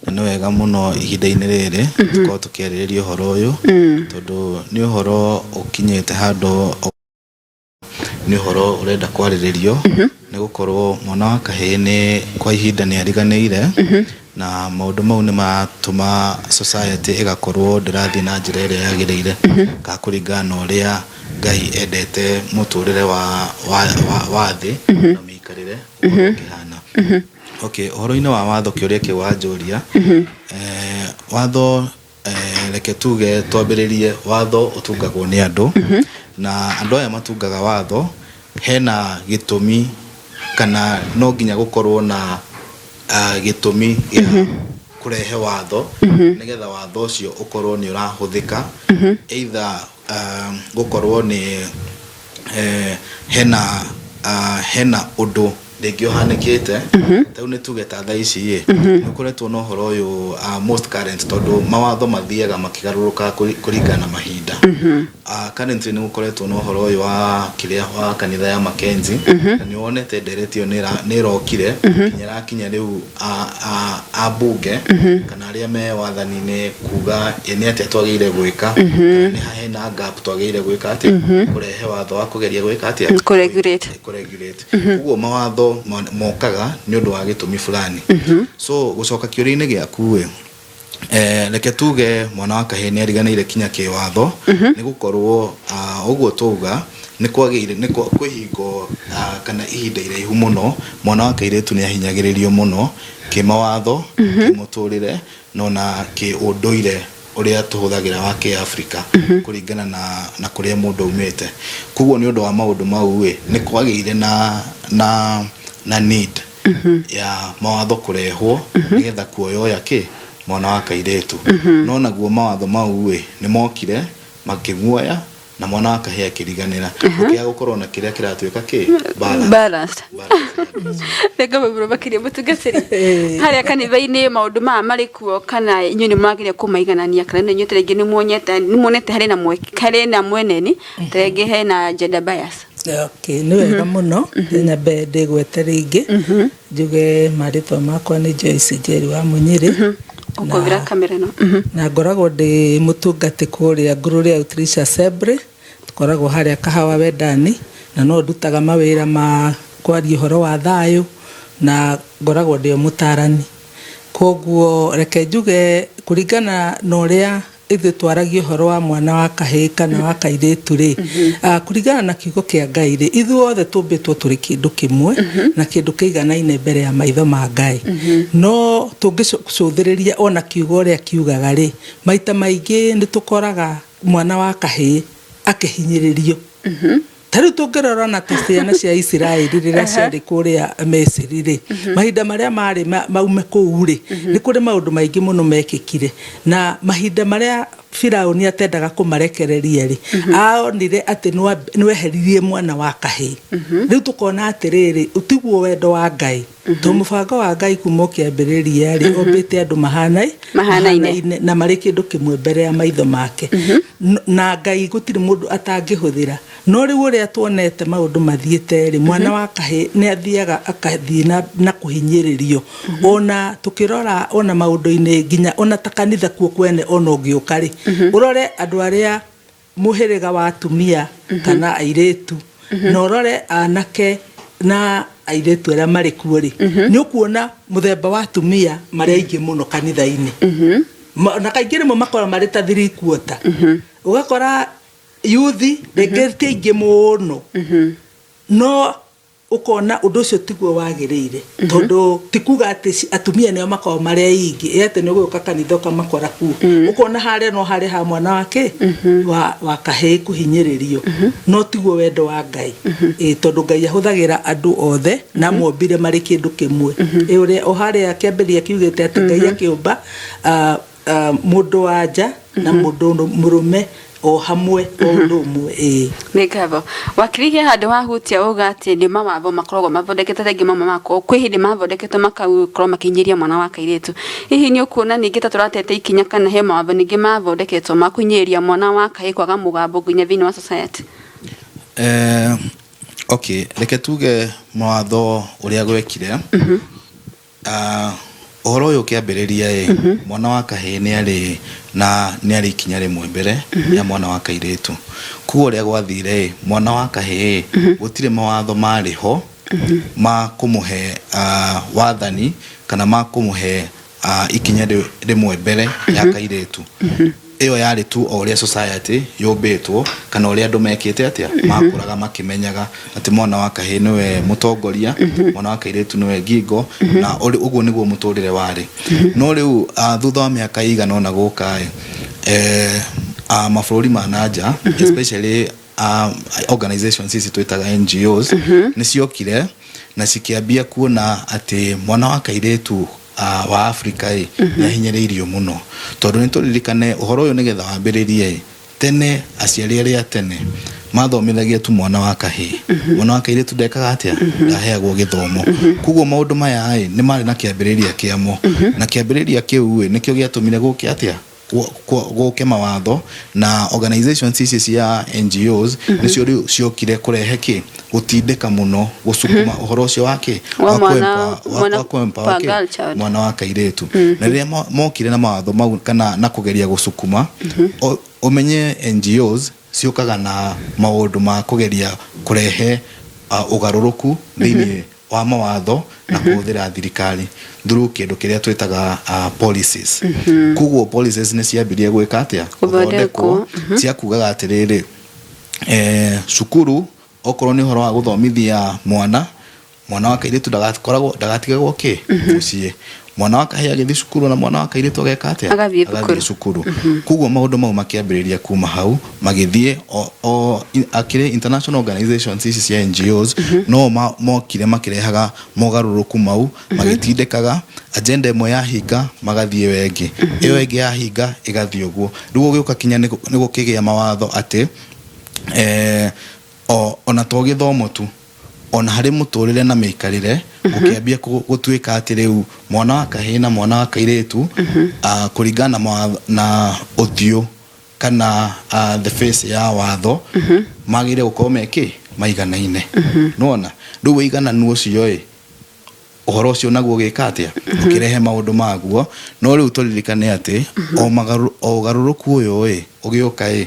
Na nĩ wega mũno ihinda-inĩ rĩrĩ tũkorwo tũkĩarĩrĩria ũhoro ũyũ, tondũ nĩ ũhoro ũkinyĩte handũ, nĩ ũhoro ũrenda kwarĩrĩrio, nĩ gũkorwo mwana wa kahĩĩ nĩ kwa ihinda nĩ ariganĩire, na maũndũ mau nĩ maratũma society ĩgakorwo ndĩrathiĩ na njĩra ĩrĩa yagĩrĩire, kana kũringana na ũrĩa Ngai endete mũtũrĩre wa thĩ na mĩikarĩre ũkorwo ũkĩhana. Okay, ũhoro-inĩ wa watho, kĩũria kĩu wanjũria, watho, reke tuge twambĩrĩrie, watho ũtungagwo nĩ andũ, na andũ aya matungaga watho hena gĩtũmi, kana no nginya gũkorwo na gĩtũmi gĩa kũrehe watho, nĩgetha watho ũcio ũkorwo nĩ ũrahũthĩka, either gũkorwo nĩ hena ũndũ rĩngĩ ũhanĩkĩte. Tarĩu nĩ tuge ta thaa ici ĩ, nĩ ũkoretwo na ũhoro ũyũ most current, tondũ mawatho mathiaga makĩgarũrũkaga kũringana na mahinda. Currently nĩ gũkoretwo na ũhoro ũyũ wa kĩrĩa wa kanitha ya Mackenzie, na nĩ wonete ndereti ĩyo nĩ ĩrokire nginya ĩrakinya rĩu ambunge kana arĩa me wathani-inĩ kuga ĩ nĩ atĩa twagĩrĩire gwĩka, kana nĩ ha hena gap twagĩrĩire gwĩka atĩa, kũrehe watho wa kũgeria gwĩka atĩa? Kũregulate. Kũregulate. Koguo mawatho mokaga nĩ ũndũ wa gĩtũmi fulani. So gũcoka kĩũria-inĩ gĩaku ĩ, reke tuge mwana wa kahĩĩ nĩ ariganĩire kinya kĩwatho, nĩ gũkorwo ũguo twauga nĩ kwagĩire nĩ kwĩ hingo kana ihinda iraihu mũno mwana wa kairĩtu nĩ ahinyagĩrĩrio mũno kĩmawatho, kĩmũtũrĩre, na ona kĩũndũire ũrĩa tũhũthagĩra wa kĩafrika, kũringana na kũrĩa mũndũ aumĩte. Koguo nĩ ũndũ wa maũndũ mau ĩ, nĩ kwagĩire na need ya mawatho kũrehwo, nĩgetha kuoyoya kĩ mwana wa kairĩtu. No naguo mawatho mau ĩ, nĩ mokire makĩmuoya na mwana wa kahĩĩ akĩriganĩra, gũkĩaga gũkorwo na kĩrĩa kĩratuĩka kĩ balance. Balanced. Balance. Nĩngũmũbũrũ makĩria, mũtungatĩri harĩa kanitha-inĩ, maũndũ maya marĩ kuo, kana inyuĩ nĩ mwagĩrĩire kũmaiganania, kana inyuĩ ta rĩngĩ nĩ muonete harĩ na mweneni, ta rĩngĩ hena gender bias? Okay, nĩ wega mũno. Nyambe ndĩgwete rĩngĩ, njuge marĩtwa makwa nĩ Joyce Njeri wa Mũnyĩrĩ. Ũkũvira kamera ĩno. Na ngoragwo ndĩ mũtungati kũrĩa Ngũrũrĩ Outreach Assembly, tũkoragwo harĩa Kahawa Wendani, na no ndutaga mawĩra ma kwaria ũhoro wa thayũ, na ngoragwo ndĩ o mũtarani. Koguo reke njuge, kũringana na ũrĩa ithuĩ twaragia ũhoro wa mwana wa kahĩĩ kana wa kairĩtu rĩ, kũringana na kiugo kĩa Ngai rĩ, ithuothe tũmbĩtwo tũrĩ kĩndũ kĩmwe na kĩndũ kĩiganaine mbere ya maitho ma Ngai. No tũngĩcũthĩrĩria ona kiugo ũrĩa kiugaga rĩ, maita maingĩ nĩ tũkoraga mwana wa kahĩĩ akĩhinyĩrĩrio. Ta rĩu tũngĩrora na ta ciana cia Isiraeli rĩrĩa ciarĩ kũrĩa Misiri rĩ, mahinda marĩa marĩ maume kũu rĩ, nĩ kũrĩ maũndũ maingĩ mũno mekĩkire. Na mahinda marĩa Firaũni atendaga kũmarekereria rĩ, aonire atĩ nĩweheririe mwana wa kahĩĩ. Rĩu tũkona atĩrĩrĩ, tiguo wendo wa Ngai, to mũbango wa Ngai kuma ũkĩambĩrĩria rĩ, ombĩte andũ mahanaine na marĩ kĩndũ kĩmwe mbere ya maitho make. Na Ngai gũtirĩ mũndũ atangĩhũthĩra. No rĩu ũrĩa tuonete maũndũ mathiĩte rĩ, mwana wa kahĩĩ nĩ athiaga akathiĩ na kũhinyĩrĩrio. Ona tũkĩrora ona maũndũ-inĩ nginya ona ta kanitha kuo kwene, ona ũngĩũka rĩ, ũrore andũ arĩa mũhĩrĩga wa atumia kana airĩtu, na ũrore anake na airĩtu arĩa marĩ kuo rĩ, nĩ ũkuona mũthemba wa atumia marĩ aingĩ mũno kanitha-inĩ. Na kaingĩ rĩmwe makoragwo marĩ ta 3/4. Ũgakora yuthi rĩngĩ ti aingĩ mũno, no ũkona ũndũ ũcio tiguo wagĩrĩire, tondũ ti kuga atĩ atumia nĩo makoragwo marĩ aingĩ, ĩ atĩ nĩ ũgũka kanitha ũkamakora kuo, ũkona harĩa no harĩ ha mwana wake wa kahĩĩ kũhinyĩrĩrio, no tiguo wendo wa Ngai ĩ, tondũ Ngai ahũthagĩra andũ othe na mombire marĩ kĩndũ kĩmwe. Ĩ ũrĩa o harĩa kĩambĩrĩria kiugĩte atĩ Ngai akĩũmba mũndũ wa nja na mũndũ mũrũme o hamwe o ũndũ ũmwe, ĩĩ. Nĩ ngatho, wakiri. He handũ wahutia uga atĩ nĩ mawatho makoragwo mathondekete, rĩngĩ mamwe makorwo kwĩ hĩndĩ mathondeketwo makakorwo makĩhinyĩria mwana wa kairĩtu. Hihi nĩ ũkuona ningĩ ta tũratete ikinya, kana he mawatho ningĩ mathondeketwo ma kũhinyĩrĩria mwana wa kahĩĩ kwaga mũgambo nginya thĩinĩ wa society? Okay, reke tuge mawatho ũrĩa gwekire. Ũhoro ũyũ ũkĩambĩrĩria ĩ, mwana wa kahĩĩ nĩ arĩ na nĩ arĩ ikinya rĩmwe mbere ya mwana wa kairĩtu. Koguo ũrĩa gwathire ĩ, mwana wa kahĩĩ gũtirĩ mawatho marĩ ho ma kũmũhe wathani kana ma kũmũhe ikinya rĩmwe mbere ya kairĩtu. Ĩyo yarĩ tu o ũrĩa society yũmbĩtwo kana ũrĩa andũ mekĩte atĩa, makũraga makĩmenyaga atĩ mwana wa kahĩĩ nĩwe mũtongoria, mwana wa kairĩtu nĩwe ngingo, na ũguo nĩguo mũtũrĩre warĩ. No rĩu thutha wa mĩaka ĩigana ũna gũka ĩ, mabũrũri ma nanja, especially organizations ici twĩtaga NGOs, nĩ ciokire na cikĩambia kuona atĩ mwana wa kairĩtu wa Afrika ĩ, nĩ ahinyĩrĩirio mũno. Tondũ nĩ tũririkane ũhoro ũyũ nĩgetha wambĩrĩrie ĩ, tene aciari arĩa tene mathomithagia tu mwana wa kahĩĩ, mwana wa kairĩtu ndekaga atĩa, ndaheagwo gĩthomo. Koguo maũndũ maya ĩ, nĩ marĩ na kĩambĩrĩria kĩamo, na kĩambĩrĩria kĩu ĩ, nĩkĩo gĩatũmire gũke atĩa, gũke mawatho na organizations ici cia NGOs nĩcio rĩu ciokire kũrehe kĩ, gũtindĩka mũno gũcukuma ũhoro ũcio wa kĩ, wa mwana wa kũ-empower wa kĩ? Girl child. Mwana wa kairĩtu. Na rĩrĩa mokire na mawatho mau kana na kũgeria gũcukuma, ũmenye NGOs ciũkaga na maũndũ ma kũgeria kũrehe ũgarũrũku thĩinĩ wa mawatho na kũhũthĩra thirikari through kĩndũ kĩrĩa twĩtaga policies. Koguo policies nĩ ciambirie gwĩka atĩa? Gũthondekwo. Cia kugaga atĩrĩrĩ, cukuru okorwo nĩ ũhoro wa gũthomithia mwana, mwana wa kairĩtu ndagakoragwo, ndagatigagwo kĩ mũciĩ, mwana wa kahĩĩ agĩthiĩ cukuru na mwana wa kairĩtu ageka atĩa? Agathiĩ thukuru. Cukuru. Koguo maũndũ mau makĩambĩrĩria kuma hau magĩthiĩ o akĩrĩ international organizations ici cia NGOs no mokire makĩrehaga mogarũrũku mau, magĩtindĩkaga agenda ĩmwe yahinga magathiĩ ĩyo ĩngĩ, ĩyo ĩngĩ yahinga ĩgathiĩ ũguo. Rĩu gũgĩũka kinya nĩ gũkĩgĩa mawatho atĩ ona to gĩthomo tu, ona harĩ mũtũrĩre na mĩikarĩre, gũkĩambia gũtuĩka atĩ rĩu mwana wa kahĩĩ na mwana wa kairĩtu, kũringana na mawatho na ũthiũ kana the face ya watho, magĩrĩire gũkorwo mekĩ maiganaine. Nĩwona rĩu ũigananu ũcio ĩ, ũhoro ũcio naguo ũgĩka atĩa? Ũkĩrehe maũndũ maguo. No rĩu tũririkane atĩ o ũgarũrũku ũyũ ĩ ũgĩũka ĩ,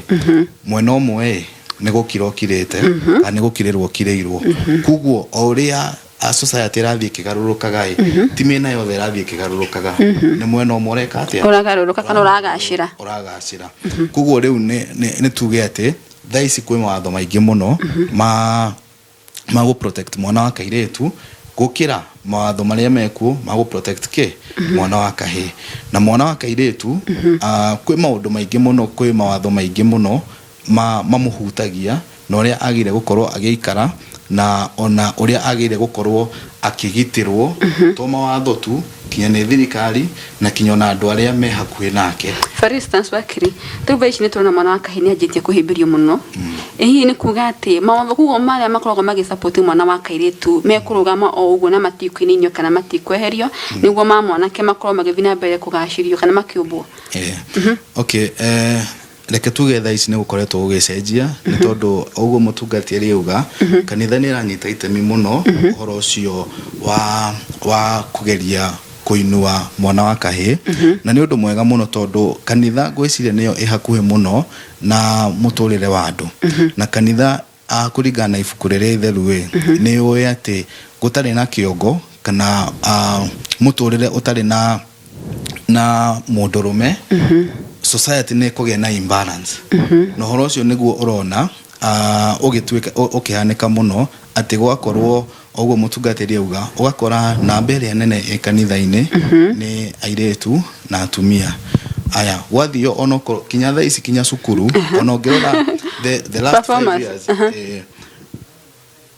mwena ũmwe ĩ nĩ gũkira ũkirĩte kana nĩ gũkirĩrwo ũkirĩirwo. Koguo o ũrĩa society ĩrathiĩ ĩkĩgarũrũkaga ĩ, ti mĩena yothe ĩrathiĩ ĩkĩgarũrũkaga, nĩ mwena ũmwe ũreka atĩa? Ũragarũrũka kana ũragacĩra. Ũragacĩra. Koguo rĩu nĩ tuge atĩ thaa ici kwĩ mawatho maingĩ mũno ma gũ protect mwana wa kairĩtu gũkĩra mawatho marĩa mekuo ma gũ protect kĩ mwana wa kahĩĩ. Na mwana wa kairĩtu, kwĩ maũndũ maingĩ mũno, kwĩ mawatho maingĩ mũno mamũhutagia na ũrĩa agĩrĩire gũkorwo agĩikara na ona ũrĩa agĩrĩire gũkorwo akĩgitĩrwo, to mawatho tu, kinya nĩ thirikari na kinya ona andũ arĩa me hakuhĩ nake. For instance, wakiri, rĩu thaa ici nĩ tũrona mwana wa kahĩĩ nĩ anjĩtie kũhĩmbĩrio mũno. Ĩ hihi nĩ kuga atĩ mawatho koguo marĩa makoragwo magĩ mwana wa kairĩtu mekũrũgama o ũguo na matikũinainio kana matikweherio nĩguo ma mwanake makorwo magĩthiĩ na mbere kũgacĩrio kana makĩũmbwo? Okay, reke tuge thaa ici nĩ gũkoretwo gũgĩcenjia, nĩ tondũ ũguo mũtungati arĩuga kanitha nĩ ĩranyita itemi mũno ũhoro ũcio wa kũgeria kũinua mwana wa kahĩĩ, na nĩ ũndũ mwega mũno tondũ kanitha ngwĩciria nĩyo ĩ hakuhĩ mũno na mũtũrĩre wa andũ. Na kanitha, kũringana na ibuku rĩrĩa itheru ĩ, nĩ ũĩ atĩ gũtarĩ na kĩongo kana mũtũrĩre ũtarĩ na mũndũrũme, society nĩ ĩkũgĩa na imbalance. Na ũhoro ũcio nĩguo ũrona ũgĩtuĩka ũkĩhanĩka mũno atĩ gwakorwo ũguo mũtungatĩri auga, ũgakora namba ĩrĩa nene ĩ kanitha-inĩ nĩ airĩtu na atumia aya. Gwathio onokorwo kinya thaa ici, kinya cukuru, ona ũngĩrora the last 5 Performance. years,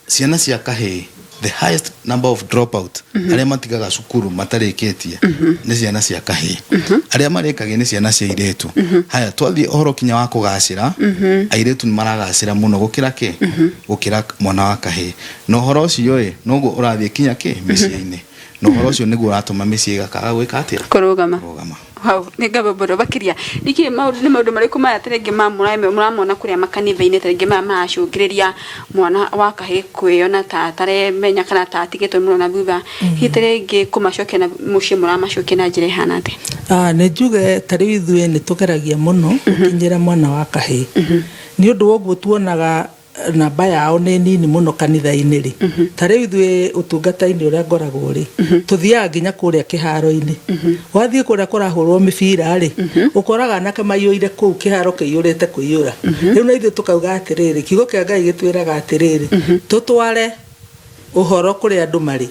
ciana cia kahĩĩ, the highest number of dropout, arĩa matigaga cukuru matarĩkĩtie, nĩ ciana cia kahĩĩ. Arĩa marĩkagia nĩ ciana cia airĩtu. Haya, twathiĩ ũhoro kinya wa kũgacĩra, airĩtu nĩ maragacĩra mũno gũkĩra kĩ, gũkĩra mwana wa kahĩĩ. Na ũhoro ũcio ĩ noguo ũrathiĩ kinya kĩ mĩciĩ-inĩ, na ũhoro ũcio nĩguo ũratũma mĩciĩ ĩgakaga gwĩka atĩa? Kũrũgama. Kũrũgama. Wow, nĩ ngatho mũno makĩria. Ningĩ maũndũ nĩ maũndũ marĩkũ maya ta rĩngĩ ma mũramona kũrĩa makanitha-inĩ ta rĩngĩ maya maracũngĩrĩria mwana wa kahĩĩ kwĩyona ta ataremenya kana ta atigĩtwo mũno na thutha? Hihi ta rĩngĩ kũmacokia na mũciĩ mũramacokia na njĩra ĩhana atĩa? Ah, nĩ njuge ta rĩu ithuĩ nĩ tũgeragia mũno gũkinyĩra mwana wa kahĩĩ nĩ ũndũ wa ũguo tuonaga namba yao nĩ nini mũno kanitha-inĩ rĩ. Ta rĩu ithuĩ ũtungata-inĩ ũrĩa ngoragwo rĩ, tũthiaga nginya kũrĩa kĩharo-inĩ. Wathiĩ kũrĩa kũrahũrwo mĩbira rĩ, ũkoraga anake maiyũire kũu, kĩharo kĩiyũrĩte kũiyũra. Rĩu na ithuĩ tũkauga atĩrĩrĩ, kiugo kĩa Ngai gĩtwĩraga atĩrĩrĩ, tũtware ũhoro kũrĩa andũ marĩ.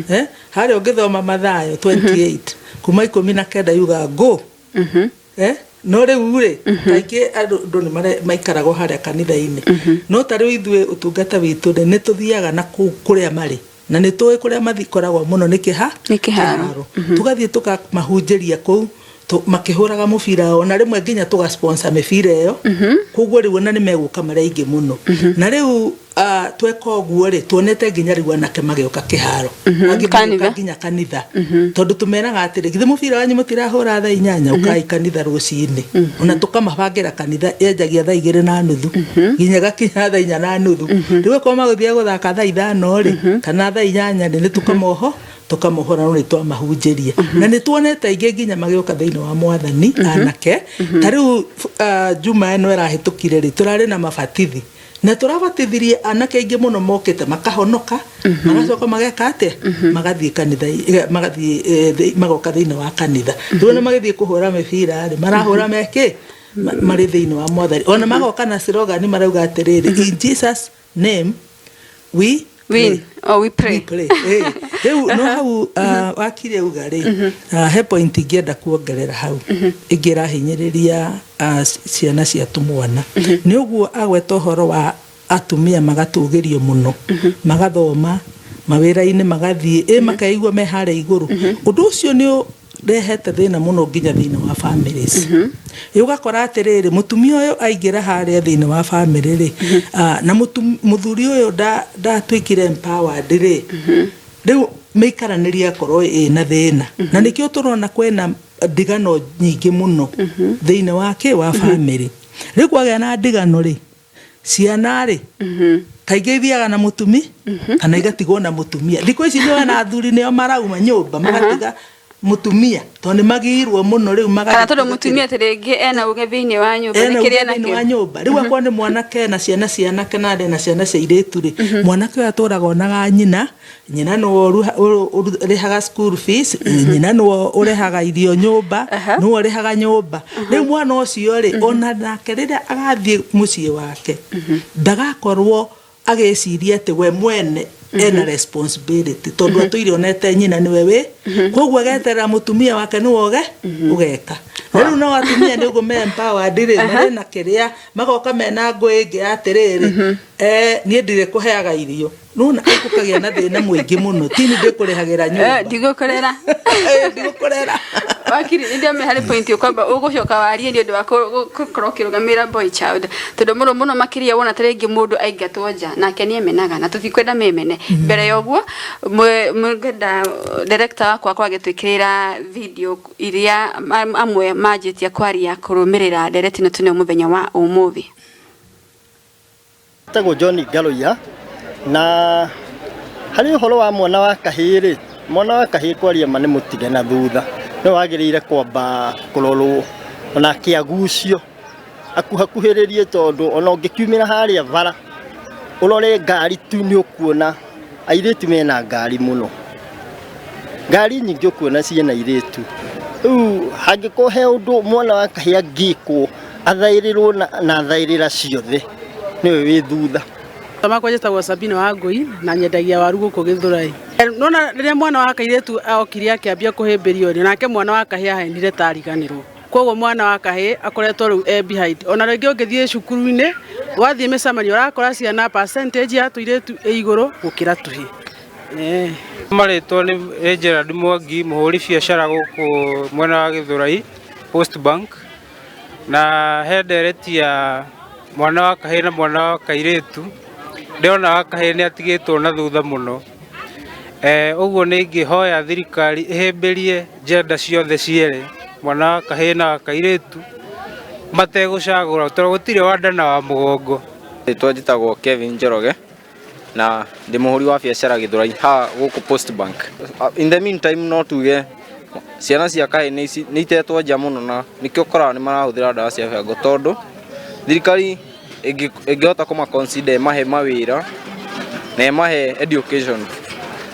Eh? Harĩa ũngĩthoma Mathayo 28 kuma 19 yugaga go. Eh? No rĩu rĩ, kaingĩ andũ nĩ maikaragwo harĩa kanitha-inĩ. No ta rĩu ithuĩ ũtungata witũ rĩ, nĩ tũthiaga na kũu kũrĩa marĩ. Na nĩ tũĩ kũrĩa makoragwo mũno nĩ Nĩ kĩharo. Tũgathiĩ tũkamahunjĩria kũu makĩhũraga mũbira o na rĩmwe nginya tũga sponsor mĩbira ĩyo. Koguo rĩu ona nĩ megũka marĩ aingĩ mũno. Na rĩu tweka ũguo rĩ, tuonete nginya rĩu anake magĩũka kĩharo. Angĩ magĩũka nginya kanitha. Tondũ tũmeraga atĩrĩ, githĩ mũbira wanyu mũtirahũra thaa 8, ũkai kanitha rũcinĩ. Ona tũkamabangĩra kanitha yanjagia thaa 2:30 nginya gakinya thaa 4:30. Rĩu okorwo magũthiĩ gũthaka thaa 5 rĩ, kana thaa 8 rĩ, nĩ tũkamoho tũkamohora no nĩ twamahunjĩria. Na nĩ tuonete aingĩ nginya magĩũka thĩinĩ wa Mwathani anake. Ta rĩu Juma ĩno ĩrahĩtũkire rĩ, tũrarĩ na mabatithi. Na tũrabatithirie anake aingĩ mũno mokĩte makahonoka, magacoka mageka atĩa? Magathiĩ kanitha, magathiĩ magoka thĩinĩ wa kanitha. Rĩu ona magĩthiĩ kũhũra mĩbira rĩ, marahũra mekĩ? Marĩ thĩinĩ wa Mwathani. Ona magoka na slogan marauga atĩrĩrĩ, in Jesus name we win. Oh, we pray. We pray. Rĩu no hau wakire uga rĩ, he point ingĩenda kuongerera hau ĩngĩ ĩrahinyĩrĩria ciana cia tũmwana. Nĩ ũguo agweta ũhoro wa atumia magatũgĩrio mũno, magathoma mawĩra-inĩ, magathiĩ makeigua me harĩa igũrũ. Ũndũ ũcio nĩ ũrehete thĩna mũno nginya thĩinĩ wa families. Ũgakora atĩrĩrĩ, mũtumia ũyũ aingĩra harĩa thĩinĩ wa family rĩ, na mũthuri ũyũ ndatuĩkire empowered rĩ, rĩu mĩikaranĩrie akorwo ĩna thĩna. Na nĩkĩo tũrona kwĩna ndigano nyingĩ mũno thĩinĩ wa kĩ wa family. Rĩu kwagĩa na ndigano rĩ, ciana rĩ, kaingĩ ithiaga na mũtumi kana igatigwo na mũtumia. Thikũ ici nĩ na athuri nĩo marauma nyũmba magatiga mũtumia tondũ nĩ magirwo mũno rĩu kana tondũ mũtumia ta rĩngĩ ena uge thĩinĩ wa nyũmba, ena uge thĩinĩ wa nyũmba. Rĩu akorwo nĩ mwanake na ciana cianake na arĩ na ciana cia airĩtu rĩ, mwanake ũyũ atũraga onaga nyina, nyina nĩwe ũrĩhaga school fees, nyina nĩwe ũrehaga irio nyũmba, nĩwe ũrĩhaga nyũmba. Rĩu mwana ũcio rĩ, ona nake rĩrĩa agathiĩ mũciĩ wake, ndagakorwo agĩciria atĩ we mwene ena responsibility tondũ atũire onete nyina nĩwe wĩ, koguo ageterera mũtumia wake nĩwe ũge ũgeka. Na rĩu no atumia nĩ ũguo me empowered rĩ, marĩ na kĩrĩa magoka mena ngũĩ ĩngĩ ya atĩrĩrĩ, niĩ ndirĩ kũheaga irio. Nona gũkagĩa na thĩna mũingĩ mũno, tini ndĩkũrĩhagĩra nyũmba, ndigũkũrera, ndigũkũrera. Wakiri, nĩ ndĩame harĩ point ũkwamba ũgũcoka warie nĩ ũndũ wa gũkorwo ũkĩrũgamĩrĩra boy child, tondũ mũno mũno makĩria wona ta rĩngĩ mũndũ aingatwo nja nake nĩ emenaga na tũtikwenda memene. Mbere ya ũguo ngwenda director wakwa akorwo agĩtwĩkĩrĩra video iria amwe manjĩtie kwaria kũrũmĩrĩra ndereti ĩno tũneo mũthenya wa ũmũthĩ. Njĩtagwo John Ngaruiya, na harĩ ũhoro wa mwana wa kahĩĩ rĩ, mwana wa kahĩĩ kwaria ma nĩ mũtige na thutha, nĩwe wagĩrĩire kwamba kũrorwo ona akĩagucio akuhakuhĩrĩrie, tondũ ona ũngĩkiumĩra harĩa bara ũrore ngari tu nĩ ũkuona airĩtu mena ngari mũno, ngari nyingĩ ũkuona ciĩna airĩtu. Rĩu hangĩkorwo he ũndũ mwana wa kahĩĩ angĩkwo athaĩrĩrwo na thaĩrĩra ciothe, nĩwe wĩ thutha. Makwa njĩtagwo Sabina Wangũi na nyendagia waru gũkũ Gĩthũrai. Nona rĩrĩa mwana wa kairĩtu okire akĩambia kũhĩmbĩrio rĩ, nake mwana wa kahĩĩ ahenire ta ariganĩrwo. Koguo mwana wa kahĩĩ akoretwo rĩu e behind. Ona rĩngĩ ũngĩthiĩ cukuru-inĩ, wathiĩ mĩcemanio ũrakora ciana percentage ya tũirĩtu ĩ igũrũ gũkĩra tũhĩĩ. Marĩtwa nĩ Gerald Mwangi, mũhũri biacara gũkũ mwena wa Gĩthũrai, Post Bank. Na he ndereti ya mwana wa kahĩĩ na mwana wa kairĩtu, ndĩrona wa kahĩĩ nĩ atigĩtwo na thutha mũno. Ũguo nĩ ingĩhoya thirikari ĩhĩmbĩrie gender ciothe cierĩ. Mwana wa kahĩĩ na wa kairĩtu mategũcagũra, tondũ gũtirĩ wa nda na wa mũgongo. Rĩtwa njĩtagwo Kevin Njoroge na ndĩ mũhũri wa biacara Gĩthũrai haha gũkũ Post Bank. In the meantime, no tuge ciana cia kahĩĩ nĩ itetwo nja mũno, na nĩkĩo ũkoraga nĩ marahũthĩra ndawa cia bangũ, tondũ thirikari ĩngĩhota kũma consider, ĩmahe mawĩra na ĩmahe education,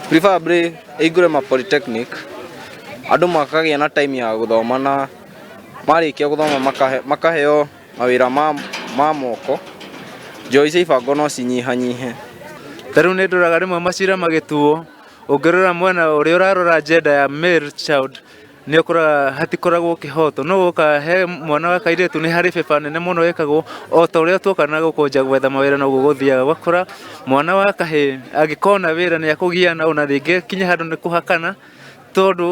preferably ĩhingũre ma polytechnic, andũ makagĩa na time ya gũthoma, na marĩkia gũthoma makaheo mawĩra ma moko, njohi cia ibango no cinyihanyihe. Ta rĩu nĩ ndoraga rĩmwe macira magĩtuo, ũngĩrora mwena ũrĩa ũrarora gender ya male child, nĩ ũkoraga hatikoragwo kĩhoto, no woka he mwana wa kairĩtu nĩ harĩ beba nene mũno ĩkagwo. O ta ũrĩa tuoka na gũkũ nja gwetha mawĩra, noguo gũthiaga, ũgakora mwana wa kahĩĩ angĩkona wĩra nĩ akũgiana, ona rĩngĩ kinya handũ nĩ kũhakana, tondũ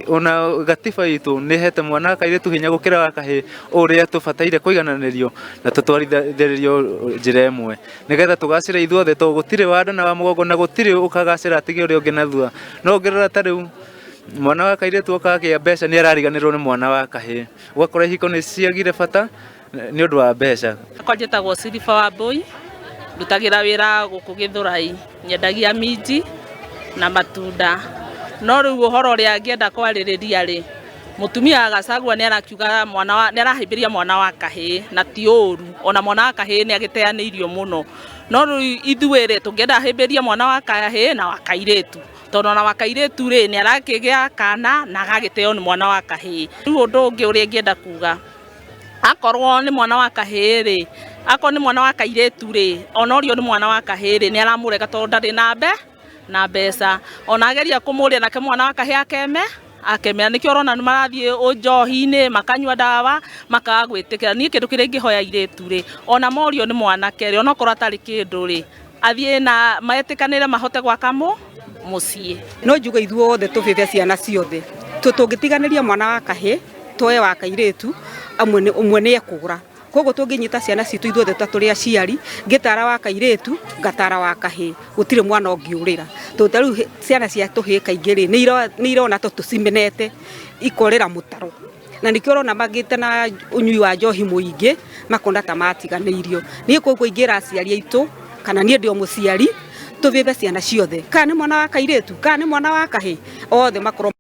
ona gatiba itũ nĩ ĩhete mwana wa kairĩtu hinya gũkĩra wa kahĩĩ, ũrĩa tũbataire kũigananĩrio na tũtwarithĩrĩrio njĩra ĩmwe nĩgetha tũgacĩre ithuothe, tondũ gũtirĩ wa nda na wa mũgongo na gũtirĩ ũkagacĩra atige ũrĩa ũngĩ na thutha. No ũngĩrora ta rĩu mwana wa kairĩtu oka agĩa mbeca, nĩ arariganĩrwo nĩ mwana wa kahĩĩ, ũgakora ihiko nĩ ciagire bata nĩ ũndũ wa mbeca. Akwa njĩtagwo Silifa wa Mbũi, ndutagĩra wĩra gũkũ Gĩthũrai, nyendagia minji na matunda. No rĩu ũhoro ũrĩa ngĩenda kwarĩrĩria rĩ, mũtumia Gachagua nĩ arakiuga mwana wa nĩ arahĩmbĩria mwana wa kahĩĩ, na ti ũru, ona mwana wa kahĩĩ nĩ agĩteanĩirio mũno. No rĩu ithuĩ rĩ, tũngĩenda ahĩmbĩrie mwana wa kahĩĩ na wa kairĩtu, tondũ ona wa kairĩtu rĩ, nĩ arakĩgĩa kana na agagĩteo nĩ mwana wa kahĩĩ. Rĩu ũndũ ũngĩ ũrĩa ingĩenda kuga, akorwo nĩ mwana wa kahĩĩ rĩ, akorwo nĩ mwana wa kairĩtu rĩ, ona ũrio nĩ mwana wa kahĩĩ rĩ, nĩ aramũrega tondũ ndarĩ na na mbeca. Ona ageria kũmũria, nake mwana wa kahĩĩ akemera. Nĩkĩo ũrona nĩ marathiĩ njohi-inĩ, makanyua ndawa, makaga gwĩtĩkĩra. Niĩ kĩndũ kĩrĩa ingĩhoya airĩtu rĩ, ona morio nĩ mwanake rĩ, onokorwo atarĩ kĩndũ rĩ, athiĩ na metĩkanĩre mahote gwaka mũciĩ. No njuge ithuothe tũbĩbe ciana ciothe, tũngĩtiganĩria mwana wa kahĩĩ tuoe wa kairĩtu, amwe nĩ ũmwe nĩ ekũgũra. Koguo tũngĩnyita ciana citũ ithuothe ta tũrĩ aciari, ngĩtara wa kairĩtu, ngatara wa kahĩĩ, gũtirĩ mwana ũngĩũrĩra, tondũ ta rĩu ciana cia tũhĩĩ kaingĩ rĩ, nĩ irona ta tũcimenete, ikorĩra mũtaro, na nĩkĩo ũrona magĩte na ũnyui wa njohi mũingĩ, makona ta matiganĩirio. Niĩ koguo ingĩra aciari aitũ, kana niĩ ndĩ o mũciari, tũbĩbe ciana ciothe, kana nĩ mwana wa kairĩtu, kana nĩ mwana wa kahĩĩ, othe makorwo.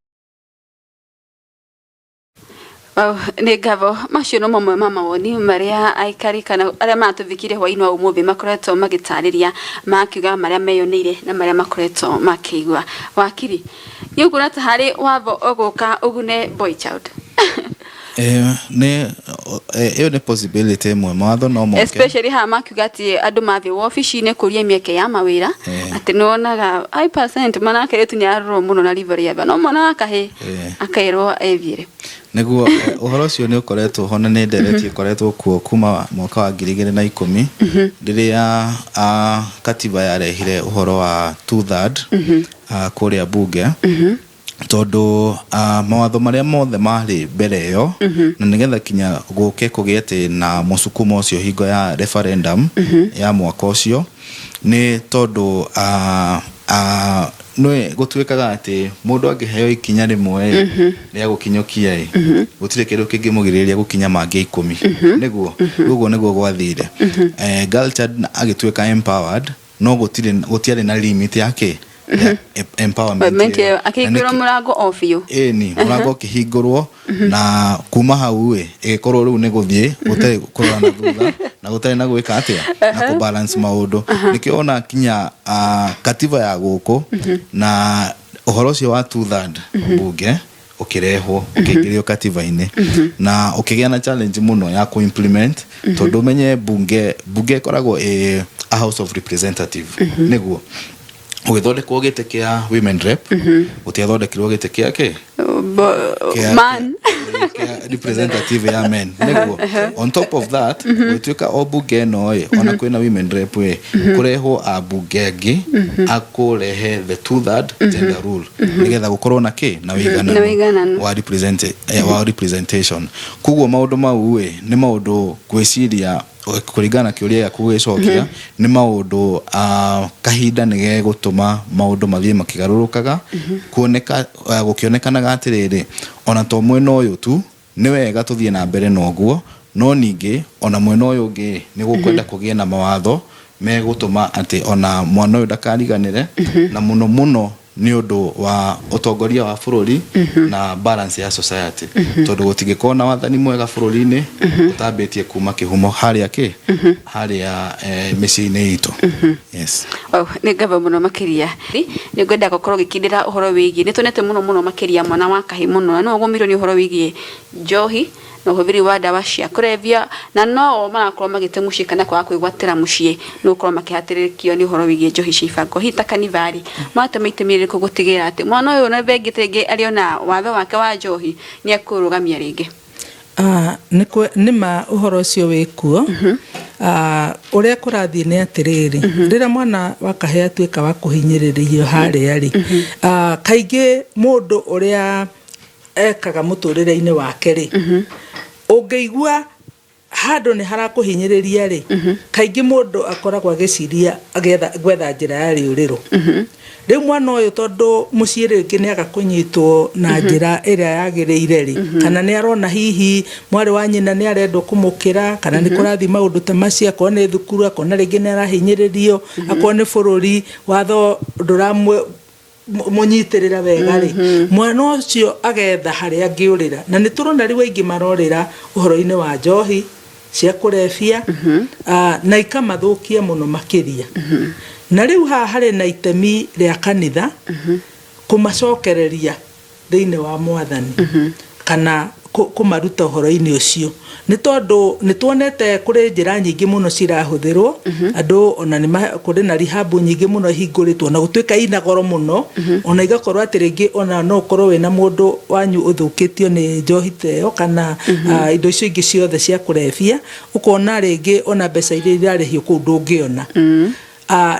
Wow, nĩ ngatho. Macio no mamwe ma mawoni marĩa aikari kana arĩa maratũthikire hwaĩ-inĩ wa ũmũthĩ makoretwo magĩtarĩria, makiuga marĩa meyoneire na marĩa makoretwo makĩigua. Wakiri, nĩ ũkuona ta harĩ watho ũgũka ũgune boy child? Nĩ ĩyo nĩ possibility ĩmwe, mawatho no moke. Especially haha makiuga atĩ andũ mathiĩ wobici-inĩ kũria mĩeke ya mawĩra, atĩ nĩ wonaga high percent mwana wa kairĩtu nĩ ararorwo mũno na ritho rĩa tha, no mwana wa kahĩĩ akerwo ethiĩre. Nĩguo, ũhoro ũcio nĩ ũkoretwo ho na nĩ ndereti ĩkoretwo kuo kuma mwaka wa 2010, rĩrĩa katiba yarehire ũhoro wa two third kũrĩa bunge, tondũ mawatho marĩa mothe marĩ mbere ĩyo, na nĩgetha kinya gũke kũgĩe atĩ na mũsukumo ũcio hingo ya referendum ya mwaka ũcio, nĩ tondũ nĩ gũtuĩkaga atĩ mũndũ angĩheo ikinya rĩmwe ĩ rĩa gũkinyũkia ĩ, gũtirĩ kĩndũ kĩngĩmũgirĩrĩria gũkinya mangĩ 10. Nĩguo ũguo nĩguo gwathire. Girl child agĩtuĩka empowered, no gũtirĩ gũtiarĩ na limit yake ya empowerment ĩyo. Akĩhingũrwo mũrango o biũ. Ĩni, mũrango ũkĩhingũrwo, na kuma hau ĩ, ĩgĩkorwo rĩu nĩ gũthiĩ gũtarĩ kũrora na thutha na gũtarĩ na gwĩka atĩa na kũbalance maũndũ. Nĩkĩo ona kinya katiba ya gũkũ na ũhoro ũcio wa two third bunge ũkĩrehwo, ũkĩingĩrio katiba-inĩ, na ũkĩgĩa na challenge mũno ya kũ-implement, tondũ ũmenye bunge ĩkoragwo ĩ a house of representative. Nĩguo ũgĩthondekwo gĩtĩ kĩa women rep, gũtiathondekirwo gĩtĩ kĩa kĩ man kĩa representative ya men. Nĩguo on top of that, gũtuĩka o bunge ĩno ĩ, ona kwĩna women rep ĩ, kũrehwo ambunge angĩ akũrehe the two third gender rule, nĩgetha gũkorwo na kĩ na na wĩigananu wĩigananu wa representation. Koguo maũndũ mau ĩ, nĩ maũndũ ngwĩciria, kũringana na kĩũria gĩaku gũgĩcokia, nĩ maũndũ kahinda nĩ gegũtũma maũndũ mathiĩ makĩgarũrũkaga, kuoneka gũkĩonekanaga atĩrĩrĩ, ona to mwena ũyũ tu. Nĩ wega tũthiĩ na mbere na ũguo, no ningĩ ona mwena ũyũ ũngĩ nĩ gũkwenda kũgĩe na mawatho megũtũma atĩ ona mwana ũyũ ndakariganĩre, na mũno mũno nĩ ũndũ wa ũtongoria wa bũrũri na balance ya society, tondũ gũtingĩkorwo na wathani mwega bũrũri-inĩ ũtambĩtie kuma kĩhumo harĩa kĩ harĩa mĩciĩ-inĩ itũ. Yes. Oh, nĩ ngatho mũno makĩria. Nĩ ngwenda gũkorwo ngĩkindĩra ũhoro wĩgiĩ nĩ tuonete mũno mũno makĩria mwana wa kahĩ mũno na no ũgũmĩirwo nĩ ũhoro wĩgiĩ njohi na ũhũthĩri wa ndawa cia kũrebia, na no o marakorwo magĩte mũciĩ kana kwaga kwĩgwatĩra mũciĩ nĩ gũkorwo makĩhatĩrĩrĩkio nĩ ũhoro wĩgiĩ njohi cia ibango. Hihi ta kanitha-rĩ, maratema itemi rĩrĩkũ gũtigĩrĩra atĩ mwana ũyũ ona thengia ta rĩngĩ arĩ ona watho wake wa njohi nĩ ekũrũgamia rĩngĩ? Nĩ ma ũhoro ũcio wĩ kuo. Ũrĩa kũrathiĩ nĩ atĩrĩrĩ, rĩrĩa mwana wa kahĩĩ atuĩka wa kũhinyĩrĩrio harĩa rĩ, kaingĩ mũndũ ũrĩa ekaga mũtũrĩre-inĩ wake rĩ, ũngĩigua handũ nĩ harakũhinyĩrĩria rĩ, kaingĩ mũndũ akoragwo agĩciria agĩetha gwetha njĩra ya rĩũrĩro. Rĩu mwana ũyũ tondũ mũciĩ rĩngĩ nĩ aga kũnyitwo na njĩra ĩrĩa yagĩrĩire rĩ, kana nĩ arona hihi mwarĩ wa nyina nĩ arendwo kũmũkĩra, kana nĩ kũrathiĩ maũndũ ta macio, akorwo nĩ thukuru, akona rĩngĩ nĩ arahinyĩrĩrio, akorwo nĩ bũrũri, watho ndũramũ mũnyitĩrĩra wega rĩ, mwana ũcio agetha harĩa angĩũrĩra. Na nĩ tũrona rĩu aingĩ marorĩra ũhoro-inĩ wa njohi cia kũrebia, na ikamathũkia mũno makĩria. Na rĩu haha harĩ na itemi rĩa kanitha kũmacokereria thĩinĩ wa Mwathani, kana kũmaruta ũhoro-inĩ ũcio, nĩ tondũ nĩ tuonete kũrĩ njĩra nyingĩ mũno cirahũthĩrwo andũ, ona nĩ kũrĩ na rehab nyingĩ mũno ihingũrĩtwo, na gũtuĩka ina goro mũno, ona igakorwo atĩ rĩngĩ ona no ũkorwo wĩna mũndũ wanyu ũthũkĩtio nĩ njohi ta ĩyo kana indo icio ingĩ ciothe cia kũrebia, ũkona rĩngĩ ona mbeca iria irarĩhio kũu ndũngĩona.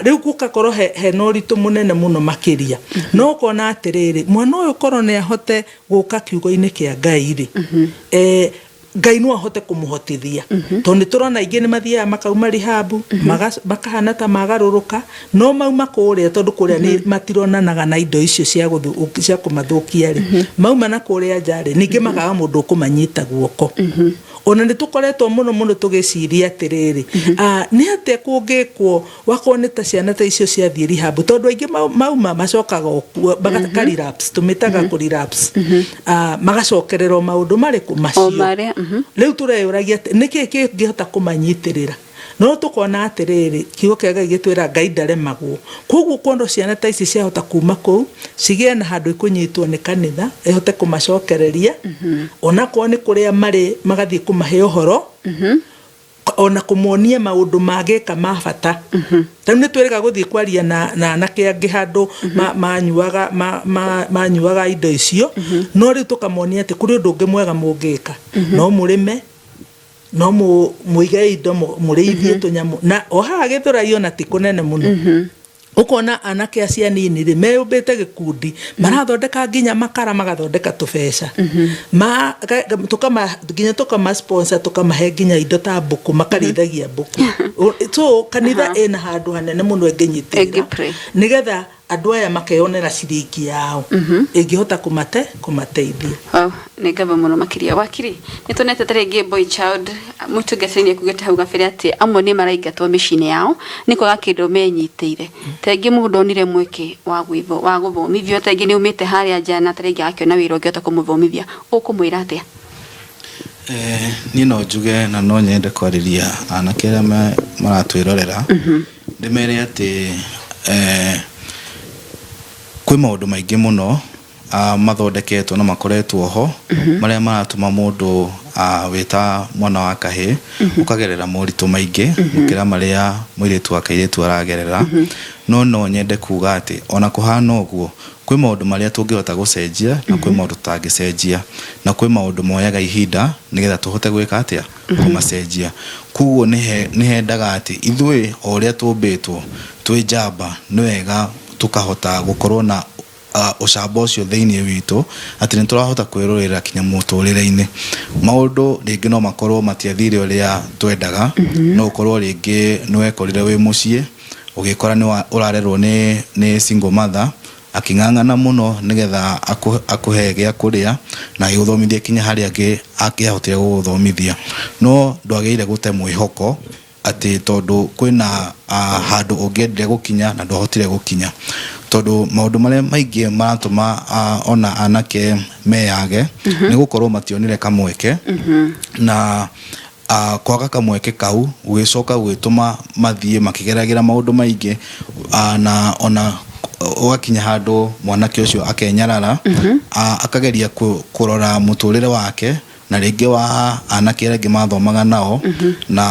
Rĩu gũgakorwo hena ũritũ mũnene mũno makĩria. No ũkona atĩrĩrĩ, mwana ũyũ korwo nĩ ahote gũka kiugo-inĩ kĩa Ngai rĩ, Ngai no ahote kũmũhotithia, tondũ nĩ tũrona aingĩ nĩ mathiaga makauma rehab, makahana ta magarũrũka, no mauma kũrĩa, tondũ kũrĩa nĩ matironanaga na indo icio cia kũmathũkia rĩ, mauma na kũrĩa nja rĩ, ningĩ makaga mũndũ ũkũmanyita guoko. Ona nĩ tũkoretwo mũno mũno tũgĩciria atĩrĩrĩ, nĩ atĩa kũngĩkwo wakorwo nĩ ta ciana ta icio ciathiĩ rehab, tondũ aingĩ mauma macokaga o kuo, ka relapse, tũmĩtaga kũ relapse, magacokerera o maũndũ marĩkũ macio. O marĩa. Rĩu tũreyũragia atĩ nĩkĩ kĩngĩhota kũmanyitĩrĩra, no tũkona atĩrĩrĩ, kiugo kĩa Ngai gĩtwĩra Ngai ndaremagwo. Koguo kuona ciana ta ici ciahota kuma kũu cigĩe na handũ ikũnyitwo nĩ kanitha ĩhote kũmacokereria, onakorwo nĩ kũrĩa marĩ magathiĩ kũmahe ũhoro, ona kũmonia maũndũ mangĩka ma bata. Rĩu nĩ twĩrĩga gũthiĩ kwaria na anake angĩ handũ manyuaga indo icio, no rĩu tũkamonia atĩ kũrĩ ũndũ ũngĩ mwega mũngĩka, no mũrĩme, no mũige indo, mũrĩithie tũnyamũ. Na o haha Gĩthũrai ona ti kũnene mũno, ũkona anake acio anini rĩ meyũmbĩte gĩkundi, marathondeka nginya makara, magathondeka tũbeca, nginya tũkama sponsor, tũkamahe nginya indo ta mbũkũ, makarĩithagia mbũkũ. So kanitha ĩna handũ hanene mũno ĩngĩnyitĩrĩra Ĩngĩ-play. nĩgetha andũ aya makeyonera ciringi yao ĩngĩhota kũmateithia. Wow, nĩ ngatho mũno makĩria. Wakiri, nĩ tuonete ta rĩngĩ boy child mũtungatĩri nĩ ekugĩte hau gabere atĩ amwe nĩ maraingatwo mĩciĩ-inĩ yao nĩ kwaga kĩndũ menyitĩire. Ta rĩngĩ mũndũ onire mweke wa wa gũthomithio, ta rĩngĩ nĩ aumĩte harĩa nja na ta rĩngĩ agakĩona wĩra ũngĩhota kũmũthomithia, ũkũmwĩra atĩa? Niĩ no njuge na no nyende kwarĩria anake arĩa maratwĩrorera, ndĩmere atĩ kwĩ maũndũ maingĩ mũno mathondeketwo na makoretwo ho, marĩa maratũma mũndũ wĩta mwana wa kahĩĩ ũkagerera moritũ maingĩ gũkĩra marĩa mũirĩtu wa kairĩtu aragerera. No no nyende kuga atĩ ona kũhana ũguo, kwĩ maũndũ marĩa tũngĩhota gũcenjia na kwĩ maũndũ tũtangĩcenjia, na kwĩ maũndũ moyaga ihinda nĩgetha tũhote gwĩka atĩa, kũmacenjia. Koguo nĩ hendaga atĩ ithuĩ o ũrĩa tũmbĩtwo twĩ njamba, nĩ wega tũkahota gũkorwo na ũcamba ũcio thĩinĩ witũ, atĩ nĩ tũrahota kwĩrũĩrĩra kinya mũtũrĩre-inĩ. Maũndũ rĩngĩ no makorwo matiathire ũrĩa twendaga, no ũkorwo rĩngĩ nĩ wekorire wĩ mũciĩ, ũgĩkora nĩ ũrarerwo nĩ single mother. Akĩng'ang'ana mũno nĩgetha akũhe gĩa kũrĩa na agĩgũthomithia kinya harĩa angĩahotire gũgũthomithia. No ndwagĩrĩire gũte mwĩhoko atĩ tondũ kwĩna handũ ũngĩendire gũkinya na ndwahotire gũkinya. Tondũ maũndũ marĩa maingĩ maratũma ona anake meyage nĩ gũkorwo mationire kamweke na kwaga kamweke kau gũgĩcoka gũgĩtũma mathiĩ makĩgeragĩra maũndũ maingĩ na ona ũgakinya handũ mwanake ũcio akenyarara, akageria kũrora mũtũrĩre wake na rĩngĩ wa anake arĩa angĩ mathomaga nao na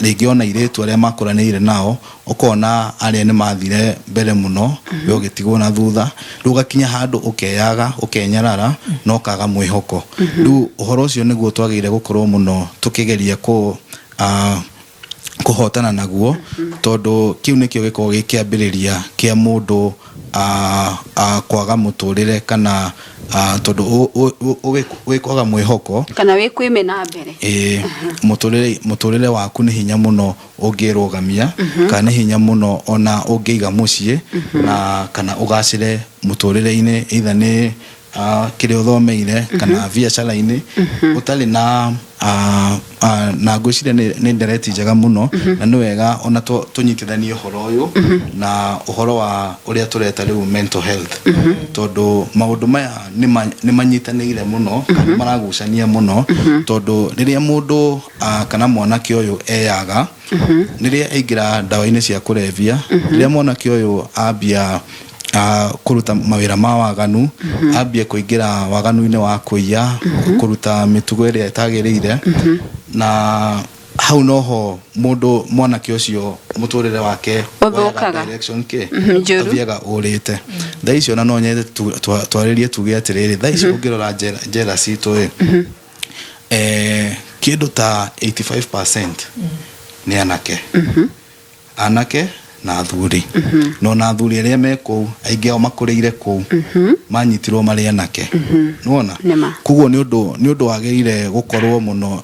rĩngĩ ona airĩtu arĩa makũranĩire nao, ũkona arĩa nĩ mathire mbere mũno, we ũgĩtigwo na thutha. Rĩu ũgakinya handũ ũkeyaga, ũkenyarara na ũkaga mwĩhoko. Rĩu ũhoro ũcio nĩguo twagĩrĩire gũkorwo mũno tũkĩgeria kũhotana naguo, tondũ kĩu nĩkĩo gĩkoragwo gĩ kĩambĩrĩria kĩa mũndũ kwaga mũtũrĩre kana tondũ wĩ kwaga mwĩhoko kana wĩ kwĩmena mbere. Ĩĩ, mũtũrĩre waku nĩ hinya mũno ũngĩrũgamia kana nĩ hinya mũno ona ũngĩiga mũciĩ na kana ũgacĩre mũtũrĩre-inĩ, either nĩ kĩrĩa ũthomeire kana biacara-inĩ ũtarĩ na na ngwĩciria nĩ ndereti njega mũno na nĩ wega ona tũnyitithanie ũhoro ũyũ na ũhoro wa ũrĩa tũreta rĩu mental health, tondũ maũndũ maya nĩ manyitanĩire mũno kana maragucania mũno, tondũ rĩrĩa mũndũ kana mwanake ũyũ eyaga, rĩrĩa aingĩra ndawa-inĩ cia kũrebia, rĩrĩa mwanake ũyũ ambia kũruta mawĩra ma waganu, ambia kũingĩra waganu-inĩ wa kũiya, kũruta mĩtugo ĩrĩa ĩtagĩrĩire, na hau noho mũndũ mwanake ũcio mũtũrĩre wake woyaga ũthũkaga. Direction kĩ Njũru. Athiaga ũrĩte. Thaa ici ona no nyende twarĩrie tuge atĩrĩrĩ, thaa ici ũngĩrora njera citũ ĩ, kĩndũ ta 85% nĩ anake, anake na athuri, no na athuri arĩa me kũu aingĩ ao makũrĩire kũu, manyitirwo marĩ anake, nĩwona? Nĩma. Koguo nĩ ũndũ wagĩrĩire gũkorwo mũno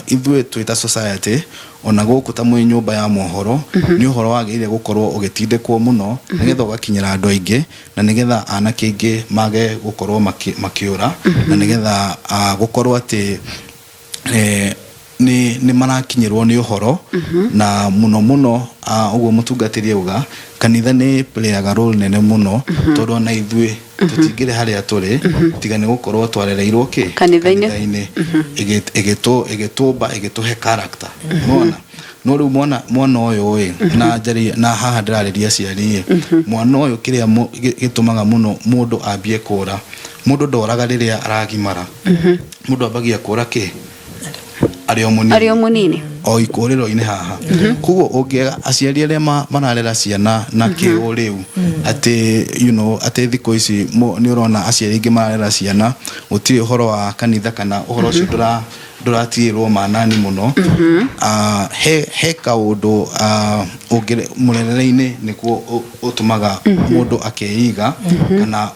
ithuĩ twĩ ta society, ona gũkũ ta mwĩ nyũmba ya mohoro, nĩ ũhoro wagĩrĩire gũkorwo ũgĩtindĩkwo mũno nĩgetha ũgakinyĩra andũ aingĩ na nĩgetha anake aingĩ mage gũkorwo makĩũra na nĩgetha gũkorwo atĩ nĩ marakinyĩrwo nĩ ũhoro. Na mũno mũno ũguo mũtungatĩri auga, kanitha nĩ playaga role nene mũno, tondũ ona ithuĩ tũtingĩrĩ harĩa tũrĩ tiga nĩ gũkorwo twarereirwo kĩ? Kanitha-inĩ. Kanitha-inĩ, ĩgĩtũmba, ĩgĩtũhe character, nĩwona? No rĩu mwana ũyũ ĩ, na njarĩrie na haha ndĩrarĩria aciari ĩ, mwana ũyũ kĩrĩa gĩtũmaga mũno mũndũ ambie kũra, mũndũ ndoraga rĩrĩa aragimara, mũndũ ambagia kũra kĩ arĩ o mũnini. Arĩ o mũnini. O ikũrĩro-inĩ haha. Koguo ũngĩaga aciari arĩa mararera ciana na kĩũ rĩu atĩ atĩ thikũ ici nĩ ũrona aciari aingĩ mararera ciana gũtirĩ ũhoro wa kanitha kana ũhoro ũcio ndũratigĩrwo manani mũno. He kaũndũ mũrerere-inĩ nĩkuo ũtũmaga mũndũ akeiga kana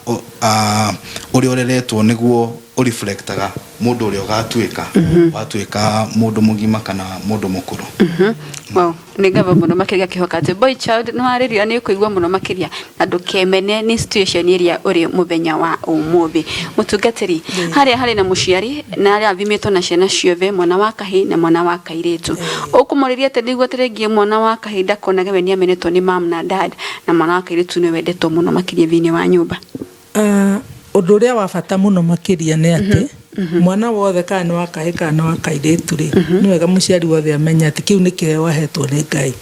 ũrĩa ũreretwo nĩguo ũreflectaga mũndũ ũrĩa ũgatuĩka watuĩka mũndũ mũgima kana mũndũ mũkũrũ. Wow, nĩ ngatho mũno makĩria kĩhoka atĩ boy child nĩ warĩria nĩ ũkũigua mũno makĩria na ndũkemene nĩ situation ĩrĩa ũrĩ mũthenya wa ũmũthĩ. Mũtungatĩri, harĩa harĩ na mũciari na arĩa athimĩtwo na ciana ciothe, mwana wa kahĩĩ na mwana wa kairĩtu, ũkũmũrĩria atĩ nĩguo atĩ rĩngĩ mwana wa kahĩĩ ndakonage we nĩ amenetwo nĩ mam na dad, na mwana wa kairĩtu nĩ wendetwo mũno makĩria thĩinĩ wa nyũmba? Ũndũ ũrĩa wa bata mũno makĩria nĩ atĩ mwana wothe, kana nĩ wa kahĩĩ kana nĩ wa kairĩtu rĩ, nĩ wega mũciari wothe amenye atĩ kĩu nĩ kĩheo ahetwo nĩ Ngai.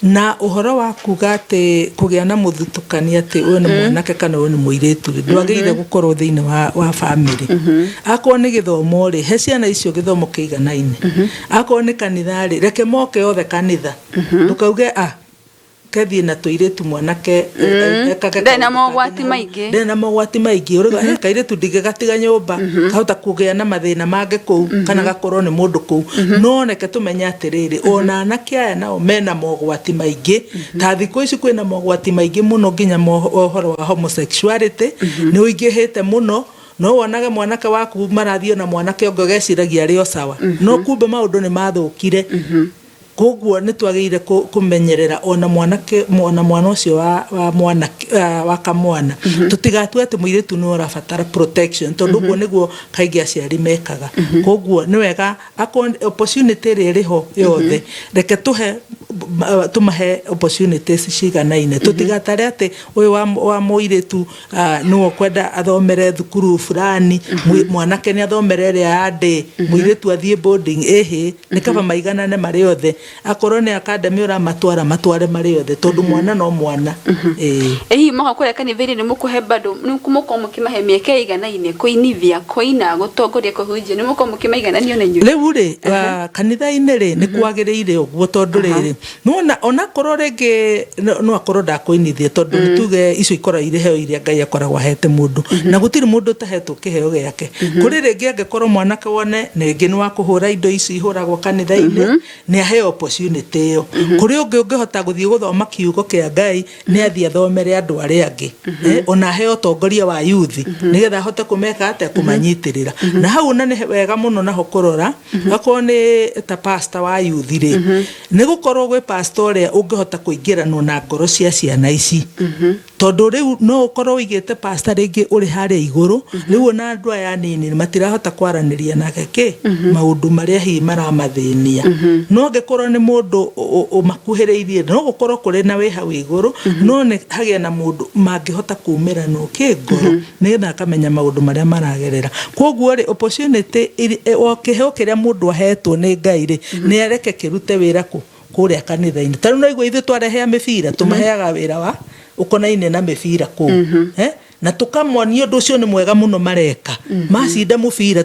Na ũhoro wa kuga atĩ kũgĩa na mũthutũkani atĩ ũyũ nĩ mwanake kana ũyũ nĩ mũirĩtu rĩ, ndwagĩrĩire gũkorwo thĩinĩ wa bamĩrĩ. Akorwo nĩ gĩthomo rĩ, he ciana icio gĩthomo kĩiganaine. Akorwo nĩ kanitha rĩ, reke moke othe kanitha. Ndũkauge ah kethiĩ na tũirĩtu, mwanake ekage Ndarĩ na kaũndũ mogwati kangĩ na hau. maingĩ. Ndarĩ na mogwati maingĩ. Ũrauga he kairĩtu ndingĩgatiga nyũmba, kahota kũgĩa na mathĩna mangĩ kũu kana gakorwo nĩ mũndũ kũu. No reke tũmenye atĩrĩrĩ, ona anake aya nao mena mogwati maingĩ. Ta thikũ ici kwĩna mogwati maingĩ mũno, nginya ũhoro wa homosexuality nĩ ũingĩhĩte mũno. No wonage mwanake waku marathiĩ na mwanake ũngĩ, ũgeciragia arĩ o sawa, no kumbe maũndũ nĩ mathũkire. Koguo nĩ twagĩrĩire kũmenyerera ona mwanake, ona mwana ũcio wa mwanake, wa kamwana. Tũtigatue atĩ mũirĩtu nĩwe ũrabatara protection, tondũ ũguo nĩguo kaingĩ aciari mekaga. Koguo nĩ wega akorwo opportunity ĩrĩa ĩrĩ ho yothe, reke tũhe tũmahe opportunities ciganaine. Tũtigatare atĩ ũyũ wa mũirĩtu nĩwe ũkwenda athomere thukuru fulani, mwanake nĩ athomere ĩrĩa ya day, mũirĩtu athiĩ boarding. Ĩhĩ, nĩ kaba maiganane marĩ othe. Akorwo nĩ academy ũramatwara, matware marĩ othe, tondũ mwana no mwana. Ĩĩ. Ĩ hihi moka kũrĩa kanitha-inĩ nĩ mũkũhe bado nĩ mũkorwo mũkĩmahe mĩeke ĩiganaine, kũinithia, kũina, gũtongoria, kũhunjia, nĩ mũkorwo mũkĩmaiganania ona inyuĩ? Rĩu rĩ, kanitha-inĩ rĩ, nĩ kwagĩrĩire ũguo, tondũ rĩrĩ, nĩwona onakorwo rĩngĩ no akorwo ndakũinithia, tondũ nĩ tuge icio ikoragwo irĩ heo iria Ngai akoragwo ahete mũndũ, na gũtirĩ mũndũ ũtahetwo kĩheo gĩake. Kũrĩ rĩngĩ angĩkorwo mwanake wone rĩngĩ nĩ wa kũhũra indo ici ihũragwo kanitha-inĩ, nĩ aheo opportunity ĩyo. Kũrĩ ũngĩ ũngĩhota gũthiĩ gũthoma kiugo kĩa Ngai, nĩ athiĩ athomere andũ arĩa angĩ. Ona aheo ũtongoria wa youth, nĩgetha ahote kũmeka atĩa, kũmanyitĩrĩra. Na hau ona nĩ wega mũno naho kũrora, akorwo nĩ ta pastor wa youth rĩ, nĩ gũkorwo gwĩ pastor ũrĩa ũngĩhota kũingĩranwo na ngoro cia ciana ici. Tondũ rĩu no ũkorwo ũigĩte pastor rĩngĩ ũrĩ harĩa igũrũ, rĩu ona andũ aya anini matirahota kwaranĩria nake kĩ maũndũ marĩa hihi maramathĩnia. No angĩkorwo nĩ mũndũ ũmakuhĩrĩirie, no gũkorwo kũrĩ na wĩ hau igũrũ, no nĩ hagĩe na mũndũ mangĩhota kumĩranwo kĩ ngoro, nĩgetha akamenya maũndũ marĩa maragerera. Koguo rĩ, opportunity o kĩheo kĩrĩa mũndũ ahetwo nĩ Ngai rĩ, nĩ areke kĩrute wĩra kũ kũrĩa kanitha-inĩ. Ta rĩu no igua ithuĩ twarehea mĩbira, tũmaheaga wĩra wa ũkonaine na mĩbira kũu. Na tũkamonia ũndũ ũcio nĩ mwega mũno mareka. Macinda mũbira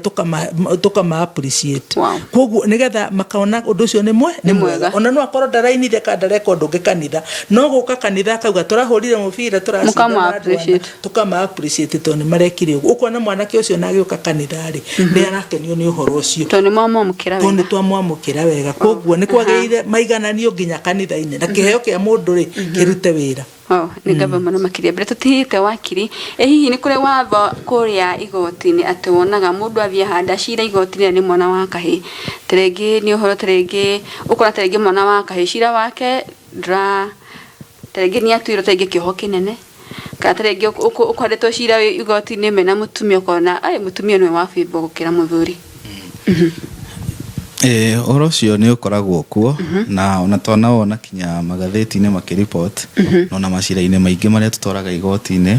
tũkama appreciate. Koguo nĩgetha makona ũndũ ũcio nĩ nĩ mwega. Ona no akorwo ndarainire kana ndareka ũndũ ũngĩ kanitha, no gũka kanitha akauga tũrahũrire mũbira, tũracinda Mũkama na andũ ana. appreciate. Tũkama appreciate tondũ nĩ marekire ũguo. Ũkona mwanake ũcio na agĩũka kanitha rĩ, nĩ arakenio nĩ ũhoro ũcio. Tondũ nĩ mwamwamũkĩra Tondũ wega. nĩ twamwamũkĩra wega. Koguo nĩ kwagĩrĩire maigananio nginya kanitha-inĩ, na kĩheo kĩa mũndũ rĩ, kĩrute wĩra. Wow, nĩ ngatho mũno makĩria. Mbere tũtigĩte wakiri, ĩ hihi nĩ kũrĩ watho kũrĩa igoti-inĩ atĩ wonaga mũndũ athiĩ ahanda cira igoti-inĩ na nĩ mwana wa kahĩĩ, ta rĩngĩ nĩ ũhoro ta rĩngĩ ũkona ta rĩngĩ mwana wa kahĩĩ cira wake ndũra, ta rĩngĩ nĩ atuĩrwo ta rĩngĩ kĩoho kĩnene, kana ta rĩngĩ ũkoretwo cira wĩ igoti-inĩ mena mũtumia ũkona ai mũtumia nĩwe wa favor gũkĩra mũthuri. Ĩĩ, ũhoro ũcio nĩ ũkoragwo kuo, na ona twanawona kinya magathĩti-inĩ makĩribot, na ona macira-inĩ maingĩ marĩa tũtwaraga igoti-inĩ,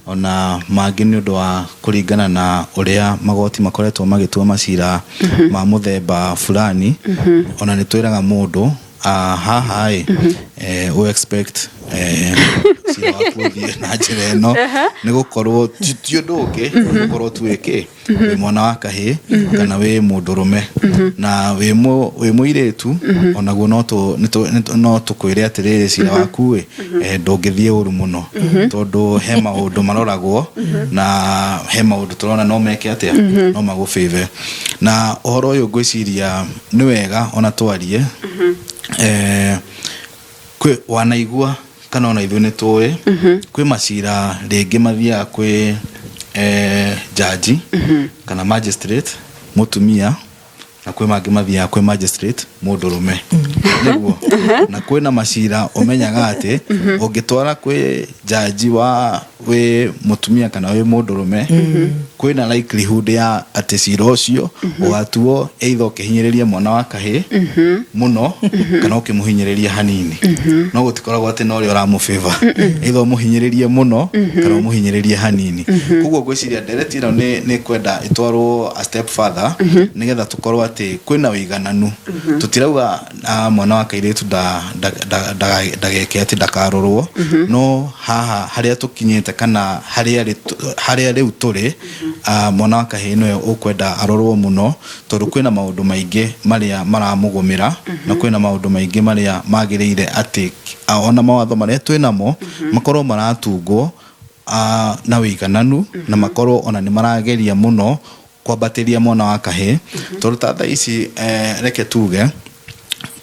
ona mangĩ nĩ ũndũ wa kũringana na ũrĩa magoti makoretwo magĩtua macira ma mũthemba fulani, ona nĩ twĩraga mũndũ haha ĩ, ũ expect cira waku ũthiĩ na njĩra ĩno, nĩ gũkorwo ti ũndũ ũngĩ, nĩ gũkorwo tu wĩ wĩ mwana wa kahĩĩ kana wĩ mũndũrũme. Na wĩ mũirĩtu onaguo no tũkwĩre atĩrĩrĩ, cira waku ĩ, ndũngĩthiĩ ũru mũno, tondũ he maũndũ maroragwo na he maũndũ tũrona no meke atĩa, no magũ favor. Na ũhoro ũyũ ngwĩciria nĩ wega ona twarie, kwĩ wanaigua kana ona ithuĩ nĩ tũĩ kwĩ macira rĩngĩ mathiaga kwĩ jaji kana magistrate mũtumia, na kwĩ mangĩ mathiaga kwĩ magistrate mũndũrũme, nĩguo. Na kwĩna macira ũmenyaga atĩ ũngĩtwara kwĩ jaji wa wĩ mũtumia kana wĩ mũndũrũme, kwĩna likelihood ya atĩ cira ũcio ũgatuo either ũkĩhinyĩrĩria mwana wa kahĩĩ mũno kana ũkĩmũhinyĩrĩria hanini. No gũtikoragwo atĩ na ũrĩa ũramũ favor, either ũmũhinyĩrĩrie mũno kana ũmũhinyĩrĩrie hanini. Koguo ngwĩciria ndereti ĩno nĩ kwenda ĩtwarwo a step further, nĩgetha tũkorwo atĩ kwĩna ũigananu. Tũtirauga mwana wa kairĩtu ndageke atĩ ndakarorwo, no haha harĩa tũkinyĩte kana harĩa rĩu tũrĩ, mwana wa kahĩĩ nĩwe ũkwenda arorwo mũno, tondũ kwĩna maũndũ maingĩ marĩa maramũgũmĩra, na kwĩna maũndũ maingĩ marĩa magĩrĩire atĩ ona mawatho marĩa twĩnamo makorwo maratungwo na ũigananu, na makorwo ona nĩ marageria mũno kwambatĩria mwana wa kahĩĩ. Tondũ ta thaa ici, reke tuge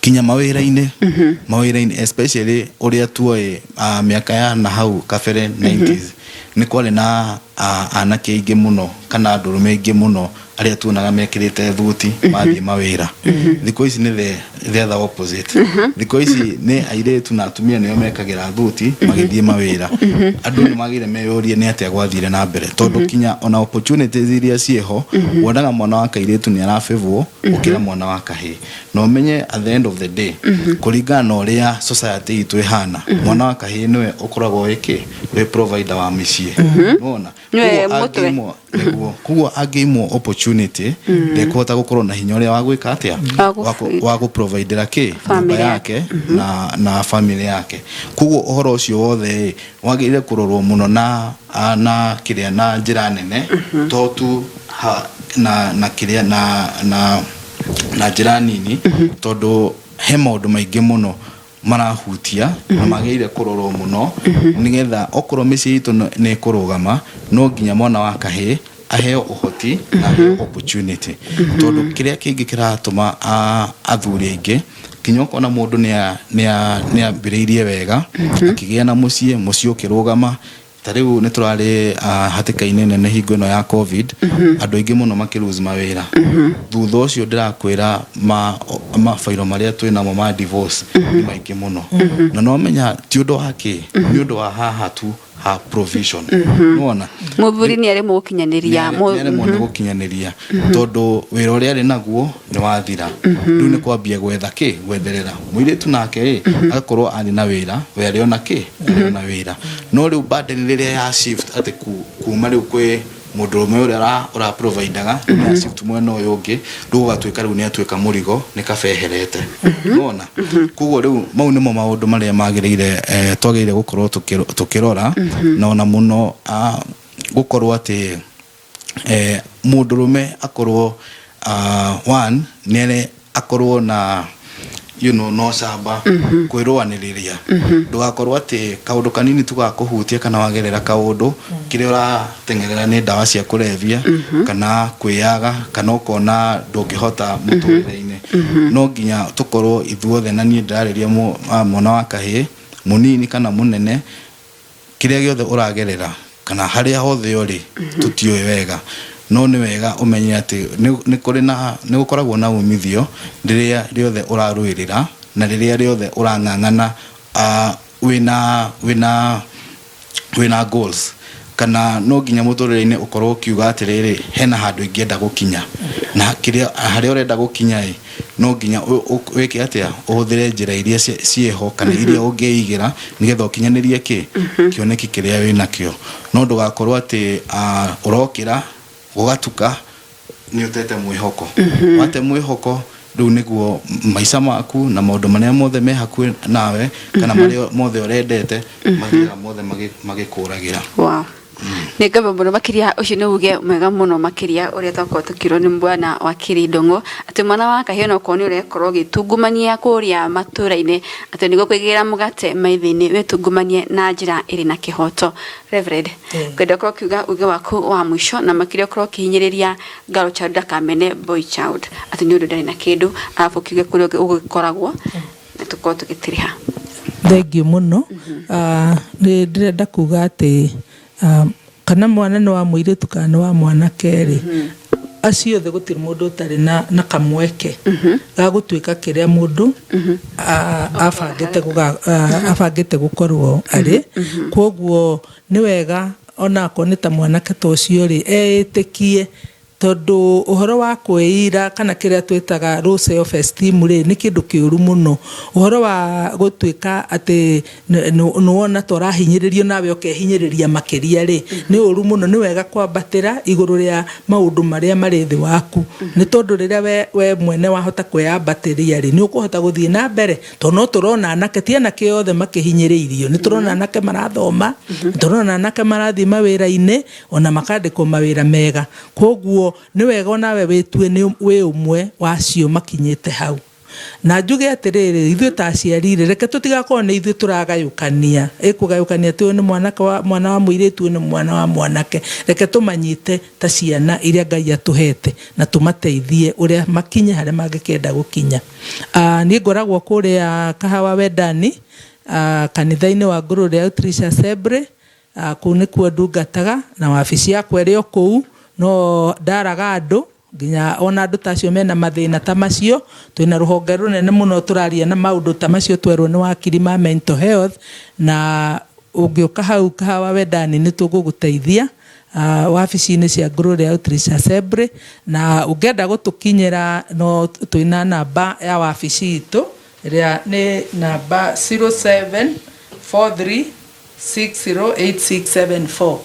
kinya mawĩra-inĩ, especially ũrĩa tuoĩ, mĩaka ya na hau kabere 90s, nĩ kwarĩ na anake aingĩ mũno kana andũrũme aingĩ mũno arĩa tuonaga mekĩrĩte thuti mathiĩ mawĩra. Thikũ ici nĩ the other opposite. Thikũ ici nĩ airĩtu na atumia nĩo mekagĩra thuti magĩthiĩ mawĩra. Andũ nĩ magĩrĩire meyũrie nĩ atĩa gwathire na mbere, tondũ kinya ona opportunities iria ciĩho, wonaga mwana wa kairĩtu nĩ arabĩvwo gũkĩra mwana wa kahĩĩ. Na ũmenye at the end of the day, kũringana na ũrĩa society itũ ĩhana, mwana wa kahĩĩ nĩwe ũkoragwo wĩ kĩ wĩ provider wa mĩciĩ. Nĩwona? Nĩwe Koguo mũtwe. Nĩguo. Koguo angĩimwo opportunity, ndekũhota gũkorwo na hinya ũrĩa wa gwĩka atĩa? Wa Wa gũprovidera kĩ nyũmba family yake. Yake na family yake. Koguo ũhoro ũcio wothe ĩ wagĩrĩire kũrorwo mũno na kĩrĩa na njĩra nene, to tu na kĩrĩa na njĩra nini, tondũ he maũndũ maingĩ mũno marahutia na magĩrĩire kũrorwo mũno, nĩgetha okorwo mĩciĩ itũ nĩ ĩkũrũgama, no nginya mwana wa kahĩĩ aheo ũhoti na aheo opportunity, tondũ kĩrĩa kĩngĩ kĩratũma athuri aingĩ, kinya ũkona mũndũ nĩ ambĩrĩirie wega, akĩgĩa na mũciĩ, mũciĩ ũkĩrũgama. Ta rĩu nĩ tũrarĩ hatĩka-inĩ nene hingo ĩno ya COVID, andũ aingĩ mũno makĩ lose mawĩra. Thutha ũcio ndĩrakwĩra mabairo marĩa twĩ namo ma divorce nĩ maingĩ mũno, na no menya ti ũndũ wa kĩ, nĩ ũndũ wa haha tu ha provision. Nĩwona? Mũthuri nĩ aremwo gũkinyanĩria. Nĩaremwo nĩ gũkinyanĩria, tondũ wĩra ũrĩa arĩ naguo nĩ wathira. Rĩu nĩ kwambia gwetha kĩ gwetherera mũirĩtu, nake ĩ agakorwo arĩ na wĩra, we arĩ ona kĩ arĩ ona wĩra, no rĩu burden rĩrĩa ya shift atĩ kuma rĩu kwĩ mũndũrũme ũrĩa ũra providaga, rĩu nĩ ya shift mwena ũyũ ũngĩ, rĩu ũgatuĩka rĩu nĩ atuĩka mũrigo, nĩ kabeherete. Nĩwona? Koguo rĩu mau nĩmo maũndũ marĩa magĩrĩire, twagĩrĩire gũkorwo tũkĩrora, na ona mũno gũkorwo atĩ mũndũrũme akorwo one nĩ akorwo na na ũcamba kwĩrũanĩrĩria. Ndũgakorwo atĩ kaũndũ kanini tu gakũhutia kana wagerera kaũndũ, kĩrĩa ũrateng'erera nĩ ndawa cia kũrebia kana kwĩyaga kana ũkona ndũngĩhota mũtũrĩre-inĩ. No nginya tũkorwo ithuothe, na niĩ ndĩrarĩria mwana wa kahĩĩ mũnini kana mũnene, kĩrĩa gĩothe ũragerera kana harĩa hothe ũrĩ, tũtiũĩ wega, no nĩ wega ũmenye atĩ nĩ kũrĩ na nĩ gũkoragwo na umithio rĩrĩa rĩothe ũrarũĩrĩra na rĩrĩa rĩothe ũrang'ang'ana wĩna goals, kana no nginya mũtũrĩre-inĩ ũkorwo ũkiuga atĩrĩrĩ, hena handũ ingĩenda gũkinya, na kĩrĩa harĩa ũrenda gũkinya ĩ no nginya wĩke atĩa? Ũhũthĩre njĩra iria ciĩho kana iria ũngĩigĩra nĩgetha ũkinyanĩrie kĩ kĩoneki kĩrĩa wĩnakĩo. No ndũgakorwo atĩ ũrokĩra gũgatuka nĩ ũtete mwĩhoko. Wate mwĩhoko, rĩu nĩguo maica maku na maũndũ marĩa mothe me hakuhĩ nawe kana marĩa mothe ũrendete mathiaga mothe magĩkũragĩra. Wow. Nĩ ngatho mũno makĩria. Ũcio nĩ uge mwega mũno makĩria ũrĩa twakorwo tũkĩrwo nĩ bwana wakiri Ndung'u, atĩ mwana wa kahĩĩ onokorwo nĩ ũrekorwo ũgĩtungumania kũrĩa matũra-inĩ atĩ nĩguo kũigĩra mũgate maitho-inĩ, wĩtungumanie na njĩra ĩrĩ na kĩhoto. Reverend, ngwenda ũkorwo ũkiuga uge waku wa mũico, na makĩria ũkorwo ũkĩhinyĩrĩria girl child ndakamene boy child atĩ nĩ ũndũ ndarĩ na kĩndũ, arabu ũkiuge kũrĩa ũgĩkoragwo na tũkorwo tũgĩtiriha. Thengiũ mũno. Nĩ ndĩrenda kuga atĩ kana mwana nĩ wa mũirĩtu kana nĩ wa mwanake rĩ, acio othe gũtirĩ mũndũ ũtarĩ na kamweke ga gũtuĩka kĩrĩa mũndũ abangĩte gũkorwo arĩ. Kwoguo nĩ wega onakorwo nĩ ta mwanake ta ũcio rĩ, eĩtĩkie, tondũ ũhoro wa kwĩira kana kĩrĩa twĩtaga low self esteem rĩ, nĩ kĩndũ kĩũru mũno. Ũhoro wa gũtuĩka atĩ nĩ wona ta ũrahinyĩrĩrio nawe ũkehinyĩrĩria makĩria rĩ, nĩ ũru mũno. Nĩ wega kwambatĩra igũrũ rĩa maũndũ marĩa marĩ thĩ waku, nĩ tondũ rĩrĩa we mwene wahota kwĩyambatĩria rĩ, nĩ ũkũhota gũthiĩ na mbere, tondũ no tũrona anake, ti anake othe makĩhinyĩrĩirio. Nĩ tũrona anake marathoma, nĩ tũrona anake marathiĩ mawĩra-inĩ ona makandĩkwo mawĩra mega. Koguo nĩ wega onawe wĩtue nĩ wĩ ũmwe wa acio makinyĩte hau. Na njuge atĩrĩrĩ, ithuĩ ta aciari rĩ, reke tũtigakorwo nĩ ithuĩ tũragayũkania, ĩkũgayũkania atĩ ũyũ nĩ mwanake wa mwana wa mũirĩtu, ũyũ nĩ mwana wa mwanake. Reke tũmanyite ta ciana iria Ngai atũhete na tũmateithie ũrĩa makinye harĩa mangĩkenda gũkinya. Niĩ ngoragwo kũrĩa Kahawa Wendani, kanitha-inĩ wa Ngũrũre Outreach Assembly. Kũu nĩkuo ndungataga na wabici yakwa ĩrĩ o kũu, no ndaraga andũ nginya ona andũ ta acio mena mathĩna ta macio. Twĩna rũhonge rũnene mũno tũraria na maũndũ ta macio twerwo nĩ wakiri ma mental health, na ũngĩũka hau Kahawa Wendani nĩ tũgũgũteithia wabici-inĩ cia Glory Outreach Assembly. Na ũngĩenda gũtũkinyĩra, no twĩna namba ya wabici itũ ĩrĩa nĩ namba 0743 608674.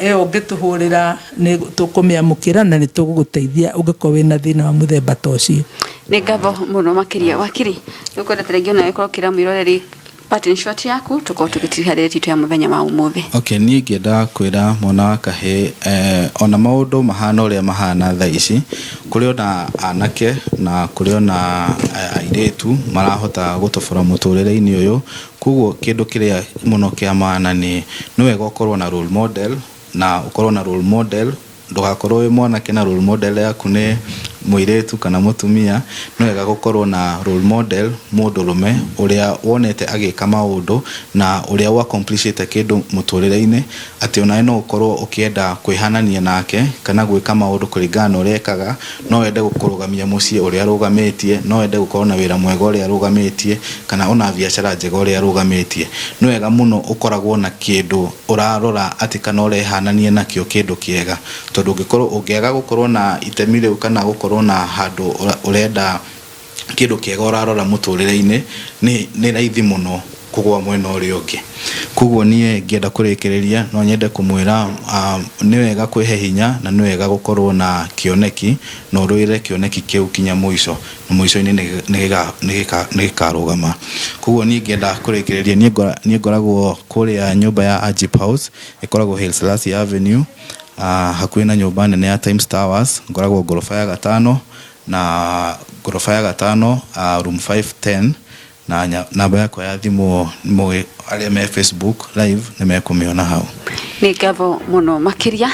Ĩyo ũngĩtũhũrĩra nĩ tũkũmĩamũkĩra na nĩ tũgũgũteithia ũngĩkorwo wĩna thĩna wa mũthemba ta ũcio. Nĩ ngatho mũno makĩria, wakiri. Nĩ ũkwenda ta rĩngĩ ona ĩkorwo kĩra mwĩroreri parting shot yaku, tũkorwo tũgĩtiriha rĩrĩ titũ ya mũthenya wa ũmũthĩ? Okay, niĩ ingĩenda kwĩra mwana wa kahĩĩ, ona maũndũ mahana ũrĩa mahana thaa ici, kũrĩ ona anake na kũrĩ ona airĩtu marahota gũtobora mũtũrĩre-inĩ ũyũ. Koguo kĩndũ kĩrĩa mũno kĩa maana nĩ wega ũkorwo na role model, na ũkorwo na role model, ndũgakorwo wĩ mwanake na role model yaku nĩ mũirĩtu kana mũtumia. Nĩ wega gũkorwo na role model mũndũrũme ũrĩa wonete agĩka maũndũ na ũrĩa ũaccomplishĩte kĩndũ mũtũrĩre-inĩ, atĩ onawe no ũkorwo ũkĩenda kwĩhanania nake kana gwĩka maũndũ kũringana na ũrĩa ekaga. No wende kũrũgamia mũciĩ ũrĩa arũgamĩtie, no wende gũkorwo na wĩra mwega ũrĩa arũgamĩtie, kana ona biacara njega ũrĩa arũgamĩtie. Nĩ wega mũno ũkoragwo na kĩndũ ũrarora atĩ kana ũrehanania nakĩo, kĩndũ kĩega, tondũ ũngĩkorwo ũngĩaga gũkorwo na itemi rĩu kana gũkorwo na handũ ũrenda kĩndũ kĩega ũrarora mũtũrĩre-inĩ, nĩ raithi mũno kũgũa mwena ũrĩa ũngĩ. Koguo niĩ ngĩenda kũrĩkĩrĩria, no nyende kũmwĩra nĩ wega kwĩhe hinya na nĩ wega gũkorwo na kĩoneki na ũrũĩre kĩoneki kĩu kinya mũico, na mũico-inĩ nĩ gĩkarũgama. Koguo niĩ ngĩenda kũrĩkĩrĩria, niĩ ngoragwo kũrĩa nyũmba ya Agip House, ĩkoragwo Haile Selassie Avenue, hakuhĩ na nyũmba nene ya Times Towers. Ngoragwo ngoroba ya gatano, na ngoroba ya gatano, room 510, na namba yakwa ya thimũ, arĩa me Facebook live nĩ mekũmĩona hau. Nĩ ngatho mũno makĩria.